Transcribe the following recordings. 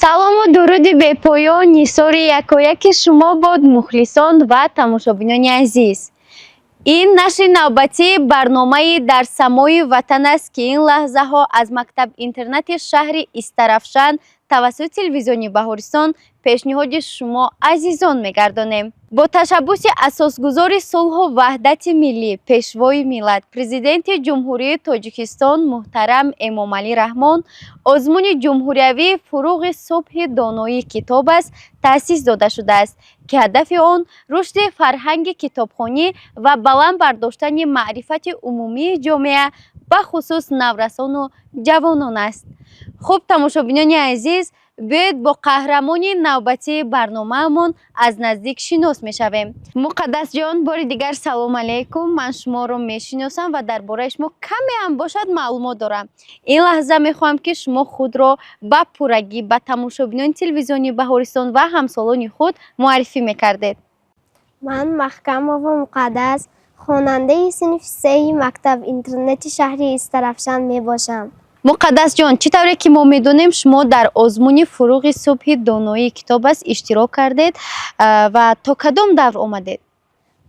Салому дуруди бепоён нисори якояки шумо бод, мухлисон ва тамошобинони азиз. Ин нашри навбатии барномаи «Дар самои ватан» аст, ки ин лаҳзаҳо аз мактаб-интернати шаҳри Истаравшан тавассути телевизиони Баҳористон пешниҳоди шумо азизон мегардонем. Бо ташаббуси асосгузори сулҳу ваҳдати миллӣ, Пешвои миллат, Президенти Ҷумҳурии Тоҷикистон муҳтарам Эмомалӣ Раҳмон озмуни ҷумҳуриявии «Фуруғи субҳи доноӣ китоб аст» таъсис дода шудааст, ки ҳадафи он рушди фарҳанги китобхонӣ ва баланд бардоштани маърифати умумии ҷомеа, бахусус наврасону ҷавонон аст. Хуб, тамошобинони азиз, биёед бо қаҳрамони навбатии барномаамон аз наздик шинос мешавем. Муқаддасҷон, бори дигар салом алейкум. Ман шуморо мешиносам ва дар бораи шумо каме ҳам бошад маълумот дорам. Ин лаҳза мехоҳам, ки шумо худро ба пуррагӣ ба тамошобинони телевизиони Баҳористон ва ҳамсолони худ муаррифӣ мекардед. Ман Маҳкамова Муқаддас, хонандаи синфи сеи мактаб-интернати шаҳри Истаравшан мебошам. Муқаддасҷон, чӣ тавре ки мо медонем, шумо дар озмуни «Фуруғи субҳи доноии китоб аст» иштирок кардед ва то кадом давр омадед?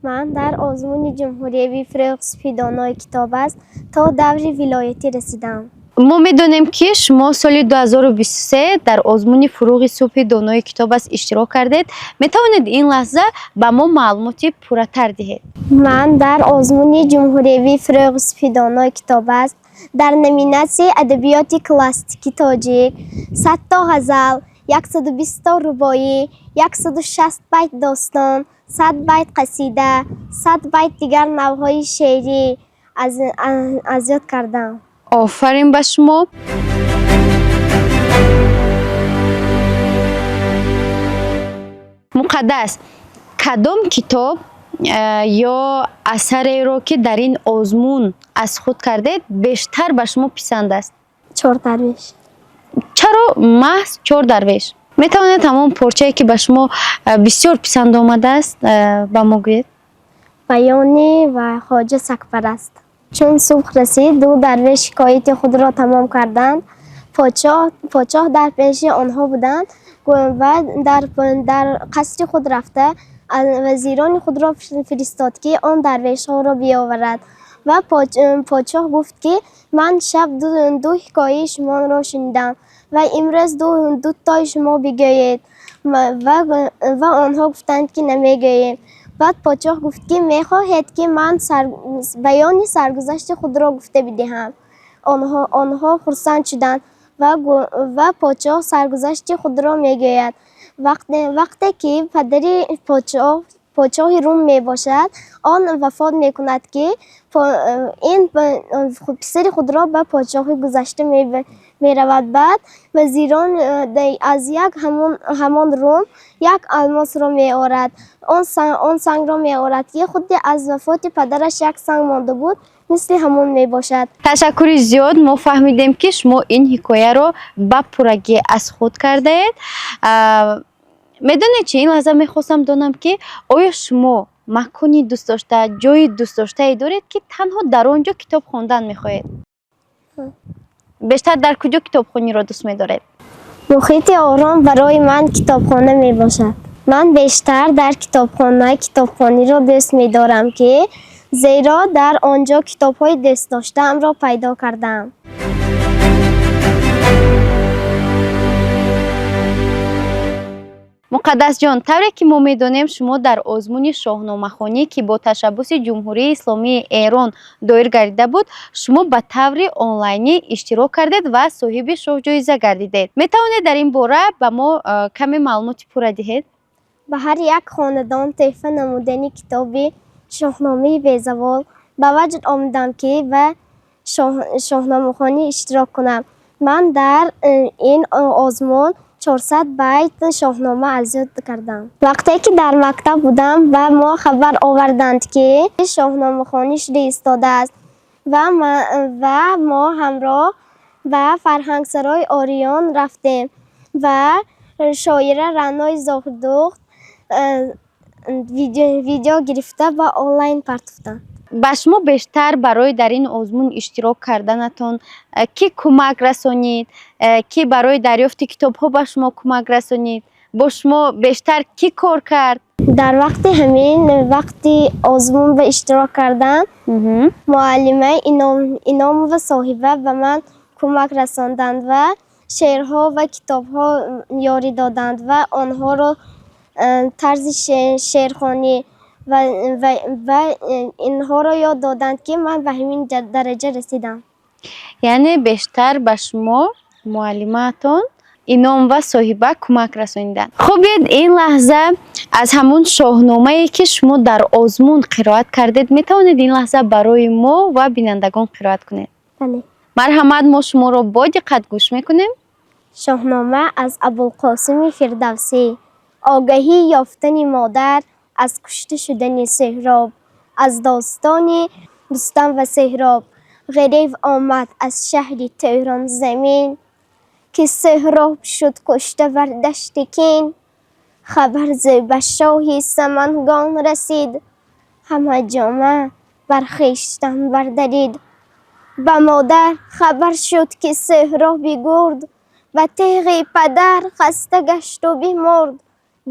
Ман дар озмуни ҷумҳуриявии «Фуруғи субҳи донои китоб аст» то даври вилоятӣ расидам. Мо медонем, ки шумо соли 2023 дар озмуни «Фуруғи субҳи донои китоб аст» иштирок кардед. Метавонед ин лаҳза ба мо маълумоти пурратар диҳед? Ман дар озмуни ҷумҳуриявии «Фуруғи субҳи донои китоб аст» дар номинатсияи адабиёти классикии тоҷик 100-то ғазал, 120-то рубоӣ, 160 байт достон, 100 байт қасида, 100 байт дигар навъҳои шеърӣ аз ёд кардам. Офарин ба шумо! Муқаддас, кадом китоб ё асареро, ки дар ин озмун аз худ кардед, бештар ба шумо писанд аст? «Чор дарвеш». Чаро маҳз «Чор дарвеш»? Метавонед ҳамон порчае, ки ба шумо бисёр писанд омадааст, ба мо гӯед? Баёни ва Хоҷа Сагпараст. Чун субҳ расид, ду дарвеш ҳикояти худро тамом карданд. Подшоҳ дар пеши онҳо буданд ва дар қасри худ рафта, вазирони худро фиристод, ки он дарвешҳоро биёварад. Ва подшоҳ гуфт, ки ман шаб ду ҳикояи шуморо шунидам ва имрӯз дутои шумо бигӯед. Ва онҳо гуфтанд, ки намегӯем. Баъд подшоҳ гуфт, ки мехоҳед, ки ман баёни саргузашти худро гуфта бидиҳам? Онҳо хурсанд шуданд ва подшоҳ саргузашти худро мегӯяд. Вақте ки падари подшоҳ подшоҳи Рум мебошад, он вафот мекунад, ки ин писари худро ба подшоҳӣ гузашта меравад. Баъд вазирон аз як ҳамон Рум як алмосро меорад, он сангро меорад, ки худи аз вафоти падараш як санг монда буд, мисли ҳамон мебошад. Ташаккури зиёд. Мо фаҳмидем, ки шумо ин ҳикояро ба пуррагӣ аз худ кардаед. Медонед чи, ин лаҳза мехостам донам, ки оё шумо макони дӯстдошта, ҷои дӯстдоштае доред, ки танҳо дар он ҷо китоб хондан мехоҳед? Бештар дар куҷо китобхониро дӯст медоред? Муҳити ором барои ман китобхона мебошад. Ман бештар дар китобхона китобхониро дӯст медорам, ки зеро дар он ҷо китобҳои дӯстдоштаамро пайдо кардаам. Муқаддасҷон, тавре ки мо медонем, шумо дар озмуни шоҳномахонӣ, ки бо ташаббуси Ҷумҳурии Исломии Эрон доир гардида буд, шумо ба таври онлайнӣ иштирок кардед ва соҳиби шоҳҷоиза гардидед. Метавонед дар ин бора ба мо каме маълумоти пурра диҳед? Ба ҳар як хонадон тӯҳфа намудани китоби Шоҳномаи безавол ба ваҷд омадам, ки ба шоҳномахонӣ иштирок кунам. Ман дар ин озмун 400 байт шоҳнома аз ёд кардам. Вақте ки дар мактаб будам, ба мо хабар оварданд, ки шоҳномахонӣ шуда истодааст ва мо ҳамроҳ ба фарҳангсарои Ориён рафтем ва шоира Раънои Зоҳирдухт видео гирифта ба онлайн партофтанд. Ба шумо бештар барои дар ин озмун иштирок карданатон кӣ кӯмак расонид, кӣ барои дарёфти китобҳо ба шумо кӯмак расонид, бо шумо бештар кӣ кор кард? Дар вақти ҳамин вақти озмун ба иштирок кардан муаллима Иномова Соҳиба ба ман кӯмак расонданд ва шеърҳо ва китобҳо ёрӣ доданд ва онҳоро тарзи шеърхонӣ ва инҳоро ёд доданд, ки ман ба ҳамин дараҷа расидам. Яъне бештар ба шумо муаллимаатон Иномова Соҳиба кӯмак расониданд. Хуб, биёед ин лаҳза аз ҳамун шоҳномае, ки шумо дар озмун қироат кардед, метавонед ин лаҳза барои мо ва бинандагон қироат кунед? Бале. Марҳамат, мо шуморо бо диққат гӯш мекунем. Шоҳнома аз Абулқосими Фирдавсӣ. Огаҳӣ ёфтани модар аз кушта шудани Сӯҳроб. Аз достони Рустам ва Сӯҳроб. Ғарев омад аз шаҳри Теҳрон замин, ки Сӯҳроб шуд кушта бар дашти Кин. Хабар зи ба шоҳи Самангон расид, ҳама ҷома бар хештан бардарид. Ба модар хабар шуд, ки Сӯҳроби гурд ба теғи падар хаста гашту бимурд.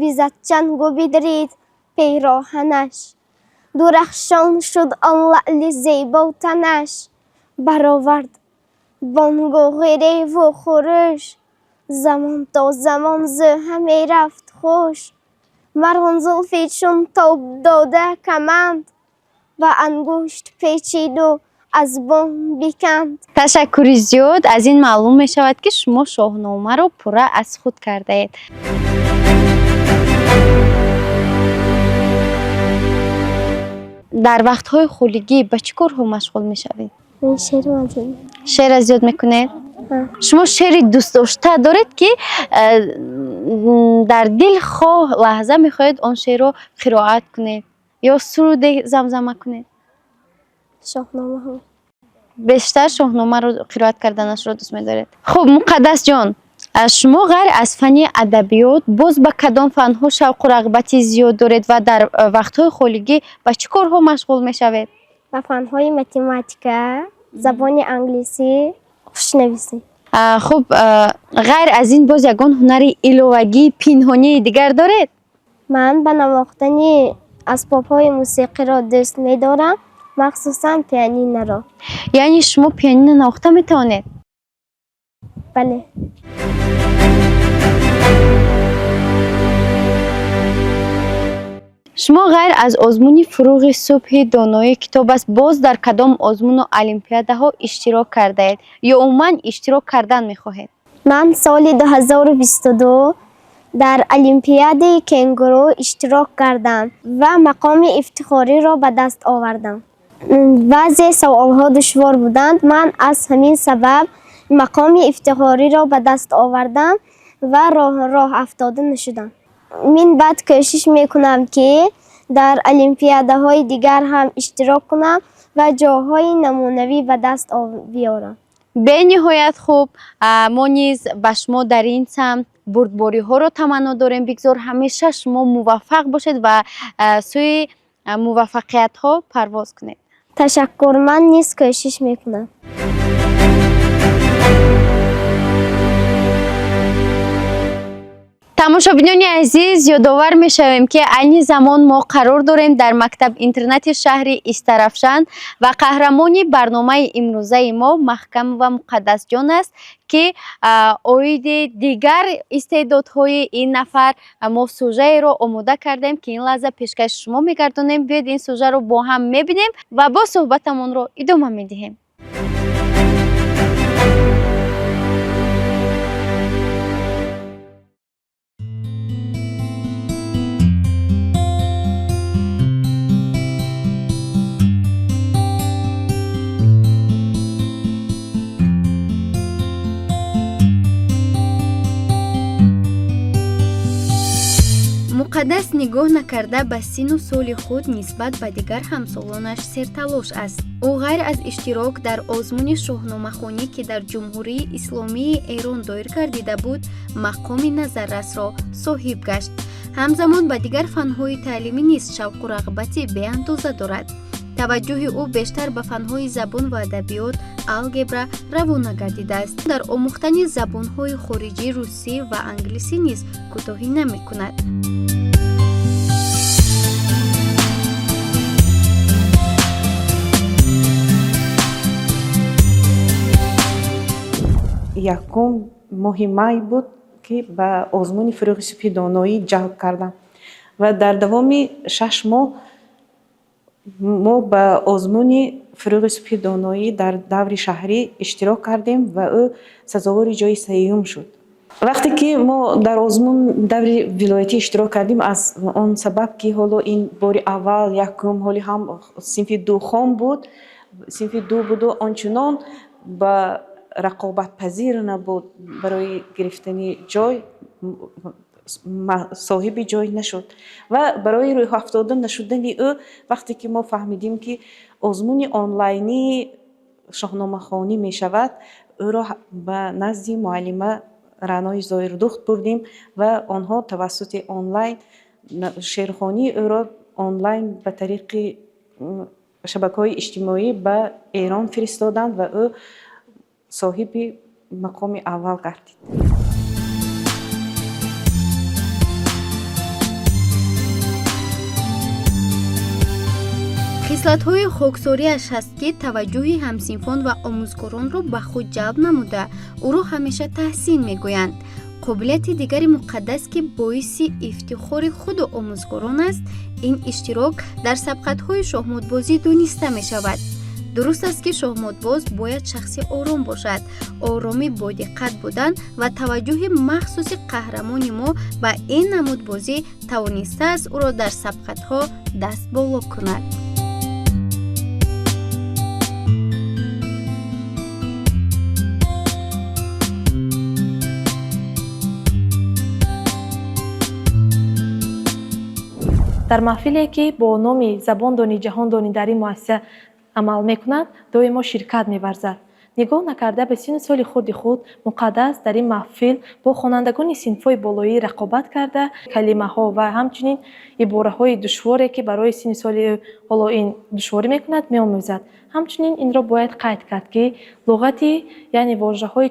Бизад чангу бидрид пироҳанаш, дурахшон шуд он лаъли зебо танаш. Баровард бонгу ғиреву хурӯш, замон то замон зӯ ҳаме рафт хуш. Бар он зулфи чун тоб дода каманд, ба ангушт печиду аз бом биканд. Ташаккури зиёд. Аз ин маълум мешавад, ки шумо шоҳномаро пурра аз худ кардаед. Дар вақтҳои холигӣ ба чӣ корҳо машғул мешавед? Ман шеър мазмун. Шеър аз ёд мекунед? Ҳа. Шумо шеъри дӯстдошта доред, ки дар дилхоҳ лаҳза мехоҳед он шеърро қироат кунед ё суруде замзама кунед? Шоҳномаҳо. Бештар шоҳномаро қироат карданашро дӯст медоред. Хуб, Муқаддасҷон, шумо ғайр аз фанни адабиёт боз ба кадом фанҳо шавқу рағбати зиёд доред ва дар вақтҳои холигӣ ба чӣ корҳо машғул мешавед? Ба фанҳои математика, забони англисӣ, хушнависӣ. Хуб, ғайр аз ин боз ягон ҳунари иловагии пинҳонии дигар доред? Ман ба навохтани асбобҳои мусиқиро дӯст медорам, махсусан пианиноро. Яъне шумо пианино навохта метавонед? Бале. Шумо ғайр аз озмуни «Фурӯғи субҳи доноӣ китоб аст» боз дар кадом озмуну олимпиадаҳо иштирок кардаед ё умуман иштирок кардан мехоҳед? Ман соли 2022 дар Олимпиадаи кенгуру иштирок кардам ва мақоми ифтихориро ба даст овардам. Баъзе саволҳо душвор буданд. Ман аз ҳамин сабаб мақоми ифтихориро ба даст овардам ва роҳ афтода нашудам. Мин баъд кӯшиш мекунам, ки дар олимпиадаҳои дигар ҳам иштирок кунам ва ҷойҳои намунавӣ ба даст биёрам. Бениҳоят хуб. Мо низ ба шумо дар ин самт бурдбориҳоро таманно дорем. Бигзор ҳамеша шумо муваффақ бошед ва сӯи муваффақиятҳо парвоз кунед. Ташаккур, ман низ кӯшиш мекунам. Тамошобинони азиз, ёдовар мешавем, ки айни замон мо қарор дорем дар мактаб-интернати шаҳри Истаравшан ва қаҳрамони барномаи имрӯзаи мо Маҳкамова Муқаддасҷон аст, ки оиди дигар истеъдодҳои ин нафар мо сужаеро омода кардем, ки ин лаҳза пешкаши шумо мегардонем. Биёед, ин сужаро бо ҳам мебинем ва боз суҳбатамонро идома медиҳем. Муқаддас нигоҳ накарда ба синну соли худ нисбат ба дигар ҳамсолонаш серталош аст. Ӯ ғайр аз иштирок дар озмуни шоҳномахонӣ, ки дар Ҷумҳурии Исломии Эрон доир гардида буд, мақоми назаррасро соҳиб гашт, ҳамзамон ба дигар фанҳои таълимӣ низ шавқу рағбати беандоза дорад. Таваҷҷӯҳи ӯ бештар ба фанҳои забон ва адабиёт, алгебра равона гардидааст. Дар омӯхтани забонҳои хориҷӣ, русӣ ва англисӣ низ кӯтоҳӣ намекунад. Якум моҳи май буд, ки ба озмуни «Фурӯғи субҳи доноӣ» ҷалб кардам ва дар давоми 6 моҳ мо ба озмуни «Фурӯғи субҳи доноӣ» дар даври шаҳрӣ иштирок кардем ва ӯ сазовори ҷои сеюм шуд. Вақте ки мо дар озмун даври вилоятӣ иштирок кардем, аз он сабаб ки ҳоло ин бори аввал, якум, ҳоли ҳам синфи ду хон буд, синфи ду буду ончунон ба рақобатпазир набуд, барои гирифтани ҷой соҳиби ҷой нашуд. Ва барои рӯҳафтода нашудани ӯ, вақте ки мо фаҳмидем, ки озмуни онлайнии шоҳномахонӣ мешавад, ӯро ба назди муаллима Раънои Зоирдухт бурдем ва онҳо тавассути онлайн шеърхонии ӯро онлайн ба тариқи шабакаҳои иҷтимоӣ ба Эрон фиристоданд ва ӯ соҳиби мақоми аввал гардид. Хислатҳои хоксориаш ҳаст, ки таваҷҷӯҳи ҳамсинфон ва омӯзгоронро ба худ ҷалб намуда, ӯро ҳамеша таҳсин мегӯянд. Қобилияти дигари Муқаддас, ки боиси ифтихори худу омӯзгорон аст, ин иштирок дар сабқатҳои шоҳмотбозӣ дониста мешавад. Дуруст аст, ки шоҳмотбоз бояд шахси ором бошад. Оромӣ, бодиққат будан ва таваҷҷӯҳи махсуси қаҳрамони мо ба ин намуд бозӣ тавонистааст ӯро дар сабқатҳо даст боло кунад. Дар маҳфиле, ки бо номи «Забондонӣ, ҷаҳондонӣ» дар ин муассиса амал мекунад, доимо ширкат меварзад. Нигоҳ накарда ба синну соли хурди худ, Муқаддас дар ин маҳфил бо хонандагони синфҳои болоӣ рақобат карда, калимаҳо ва ҳамчунин ибораҳои душворе, ки барои синни соли ӯ ҳоло ин душворӣ мекунад, меомӯзад. Ҳамчунин инро бояд қайд кард, ки луғати, яъне вожаҳои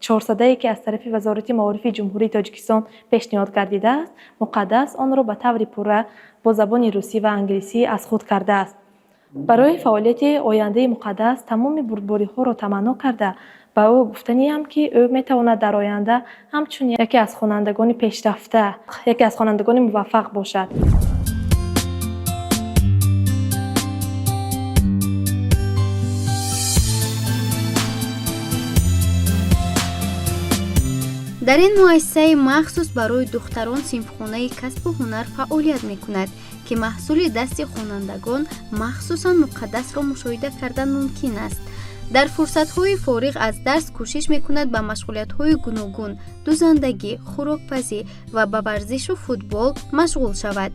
чорсадае, ки аз тарафи Вазорати маорифи Ҷумҳурии Тоҷикистон пешниҳод гардидааст, Муқаддас онро ба таври пурра бо забони русӣ ва англисӣ аз худ кардааст. Барои фаъолияти ояндаи Муқаддас тамоми бурдбориҳоро таманно карда, ба ӯ гуфтаниам, ки ӯ метавонад дар оянда ҳамчун яке аз хонандагони пешрафта, яке аз хонандагони муваффақ бошад. Дар ин муассисаи махсус барои духтарон синфхонаи касбу ҳунар фаъолият мекунад, ки маҳсули дасти хонандагон, махсусан Муқаддасро мушоҳида кардан мумкин аст. Дар фурсатҳои фориғ аз дарс кӯшиш мекунад ба машғулиятҳои гуногун, дузандагӣ, хӯрокпазӣ ва ба варзишу футбол машғул шавад.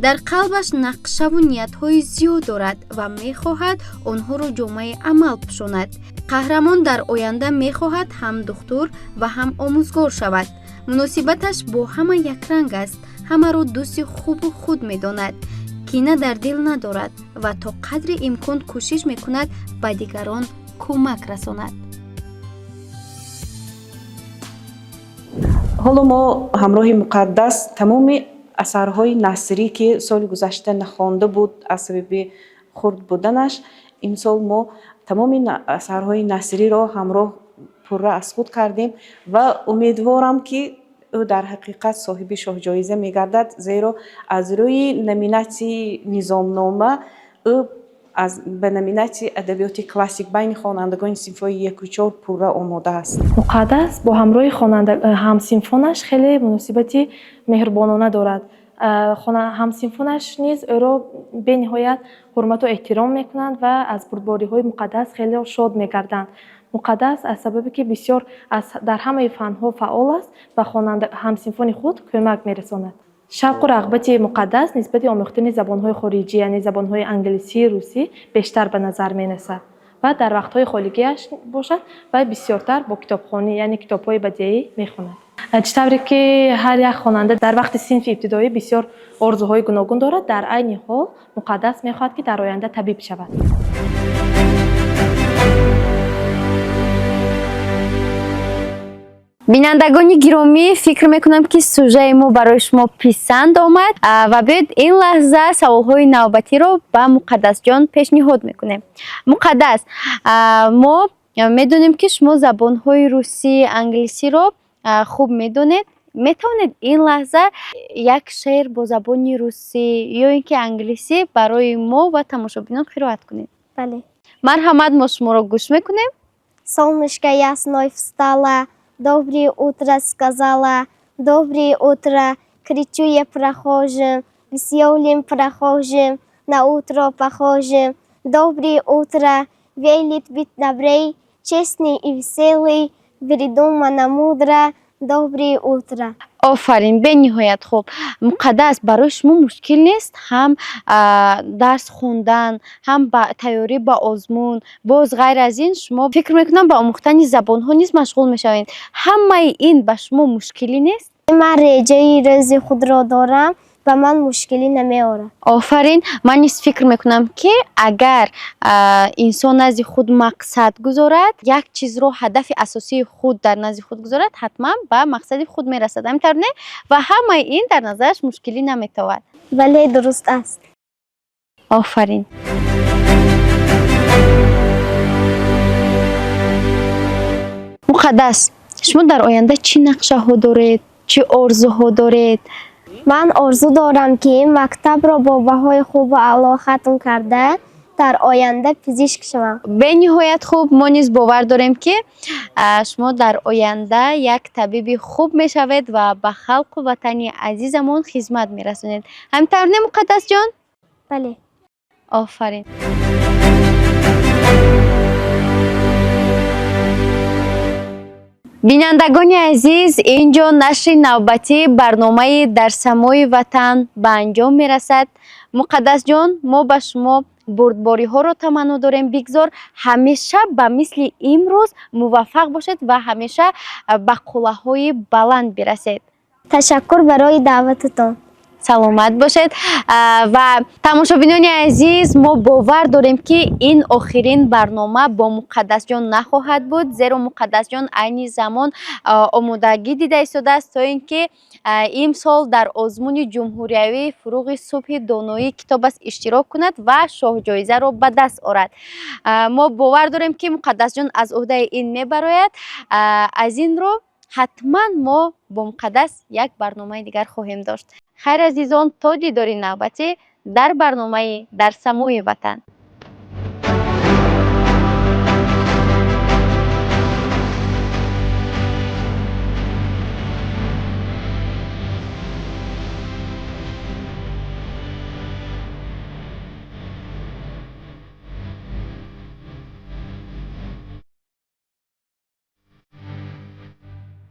Дар қалбаш нақшаву ниятҳои зиёд дорад ва мехоҳад онҳоро ҷомаи амал пӯшонад. Қаҳрамон дар оянда мехоҳад ҳам духтур ва ҳам омӯзгор шавад. Муносибаташ бо ҳама якранг аст, ҳамаро дӯсти хубу худ медонад, кина дар дил надорад ва то қадри имкон кӯшиш мекунад ба дигарон кӯмак расонад. Ҳоло мо ҳамроҳи Муқаддас тамоми асарҳои насрӣ, ки соли гузашта нахонда буд аз сабаби хурд буданаш, имсол мо тамоми асарҳои насриро ҳамроҳ пурра аз худ кардем ва умедворам, ки ӯ дар ҳақиқат соҳиби шоҳҷоиза мегардад, зеро аз рӯи номинатсияи низомнома ӯ ба номинатсияи адабиёти классик байни хонандагони синфҳои яку чор пурра омода аст. Муқаддас бо ҳамроҳи ҳамсинфонаш хеле муносибати меҳрубонона дорад. Ҳамсинфонаш низ ӯро бениҳоят ҳурмату эҳтиром мекунанд ва аз бурдбориҳои Муқаддас хеле шод мегарданд. Муқаддас аз сабабе, ки бисёр дар ҳамаи фанҳо фаъол аст, ба ҳамсинфони худ кӯмак мерасонад. Шавқу рағбати Муқаддас нисбати омӯхтани забонҳои хориҷӣ, яъне забонҳои англисӣ, русӣ бештар ба назар мерасад ва дар вақтҳои холигиаш бошад, вай бисёртар бо китобхонӣ, яъне китобҳои бадеӣ мехонад. Чӣ тавре ки ҳар як хонанда дар вақти синфи ибтидоӣ бисёр орзуҳои гуногун дорад, дар айни ҳол Муқаддас мехоҳад, ки дар оянда табиб шавад. Бинандагони гиромӣ, фикр мекунам, ки сюжаи мо барои шумо писанд омад. Ва биёед, ин лаҳза саволҳои навбатиро ба Муқаддасҷон пешниҳод мекунем. Муқаддас, мо медонем, ки шумо забонҳои русӣ, англисиро хуб медонед. Метавонед ин лаҳза як шеър бо забони русӣ ё ин ки англисӣ барои мо ва тамошобинон қироат кунед? Бале. Марҳамат, мо шуморо гӯш мекунем. Солнышко ясной встала, доброе утро сказала, доброе утро, кричу я прохожим, веселым прохожим, на утро похожим. Доброе утро, велит быть добрей, честный и веселый, придумано мудро, доброе утро. Офарин, бениҳоят хуб. Муқаддас, барои шумо мушкил нест ҳам дарс хондан, ҳам ба тайёрӣ ба озмун, боз ғайр аз ин шумо, фикр мекунам, ба омӯхтани забонҳо низ машғул мешавед? Ҳамаи ин ба шумо мушкилӣ нест? Ман реҷаи рӯзи худро дорам, ба ман мушкилӣ намеорад. Офарин. Ман низ фикр мекунам, ки агар инсон назди худ мақсад гузорад, як чизро ҳадафи асосии худ дар назди худ гузорад, ҳатман ба мақсади худ мерасад, ҳамин тавр не? Ва ҳамаи ин дар назараш мушкилӣ наметавад. Бале, дуруст аст. Офарин. Муқаддас, шумо дар оянда чӣ нақшаҳо доред, чӣ орзуҳо доред? Ман орзу дорам, ки мактабро бо баҳои хубу аъло хатм карда, дар оянда пизишк шавам. Бениҳоят хуб. Мо низ бовар дорем, ки шумо дар оянда як табиби хуб мешавед ва ба халқу ватани азизамон хизмат мерасонед. Ҳамин тавр не, Муқаддасҷон? Бале. Офарин. Бинандагони азиз, ин ҷо нашри навбатии барномаи «Дар самои ватан» ба анҷом мерасад. Муқаддасҷон, мо ба шумо бурдбориҳоро таманно дорем. Бигзор ҳамеша ба мисли имрӯз муваффақ бошед ва ҳамеша ба қуллаҳои баланд бирасед. Ташаккур барои даъвататон. Саломат бошед. Ва тамошобинони азиз, мо бовар дорем, ки ин охирин барнома бо Муқаддасҷон нахоҳад буд, зеро Муқаддасҷон айни замон омодагӣ дида истодааст, то ин ки имсол дар озмуни ҷумҳуриявии «Фурӯғи субҳи доноӣ китоб аст» иштирок кунад ва шоҳҷоизаро ба даст орад. Мо бовар дорем, ки Муқаддасҷон аз ӯҳдаи ин мебарояд. Аз ин рӯ ҳатман мо бо Муқаддас як барномаи дигар хоҳем дошт. Хайр, азизон, то дидори навбатӣ дар барномаи «Дар самои ватан».